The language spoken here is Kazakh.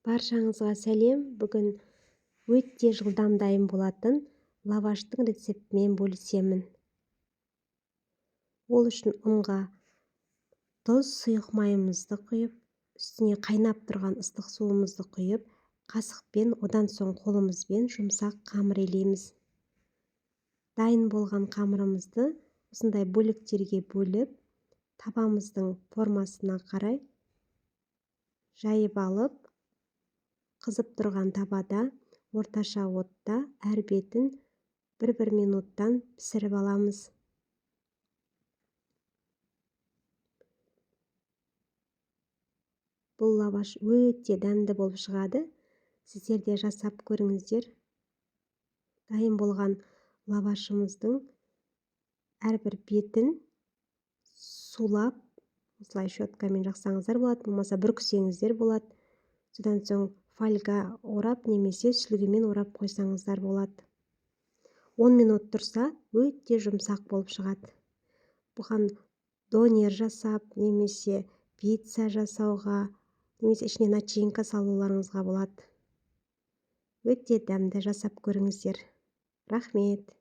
Баршаңызға сәлем! Бүгін өте жылдам дайын болатын лаваштың рецептімен бөлісемін. Ол үшін ұнға тұз, сұйық майымызды құйып, үстіне қайнап тұрған ыстық суымызды құйып, қасықпен, одан соң қолымызбен жұмсақ қамыр илейміз. Дайын болған қамырымызды осындай бөліктерге бөліп, табамыздың формасына қарай жайып алып, қызып тұрған табада орташа отта әр бетін бір-бір минуттан пісіріп аламыз. Бұл лаваш өте дәмді болып шығады. Сіздер де жасап көріңіздер. Дайын болған лавашымыздың әрбір бетін сулап, осылай щеткамен жақсаңыздар болады, болмаса бүркісеңіздер болады. Содан соң фольга орап немесе сүлгімен орап қойсаңыздар болады. 10 минут тұрса, өте жұмсақ болып шығады. Бұған донер жасап, немесе пицца жасауға, немесе ішіне начинка салуларыңызға болады. Өте дәмді, жасап көріңіздер. Рахмет.